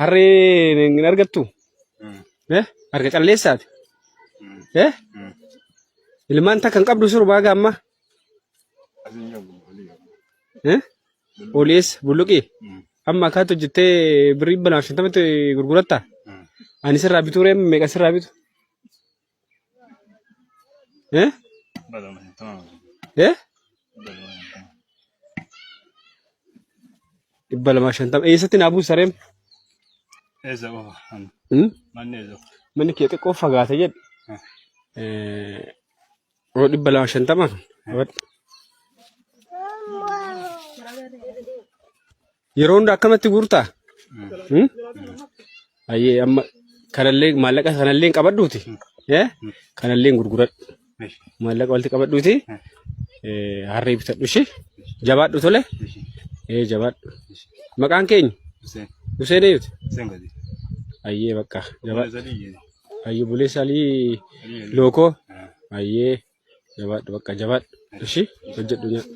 Harree hin argattu? Eh? Harka calleessaati? Eh? Ilmaan takka hin qabdu sirumaa gaamma? Eh? Olii eessa? Bulluqii? Amma akkaatu hojjettee birrii 250tti gurgurattaa? Ani sirraa bituu ree meeqa sirraa bitu? Eh? Eh? 250. Eessatti naa buusa reem? Eessa qofa? Hmm? Manni eessa? Manni kee xiqqoo fagaate jedhe. Eh, oo 250. Qabadhu. Yeroo hunda akkamatti guurtaa? Hmm? Ayyee amma kanallee maallaqa kanallee hin qabadhuuti. Eh? Kanallee hin gurguradhu. Maallaqa walitti qabadhuuti. Eh, harree bitadhu ishee. Jabaadhu tole. Eh jabaadhu. Maqaan keenya? Hussein. Hussein eenyuti? Hussein gadi. Ayyee bakka jabaadhu. Alii. Ayyee buleessa Alii Alii. Lookoo. Ayyee jabaadhu bakka jabaadhu. Ishee hojjedhu nyaadhu.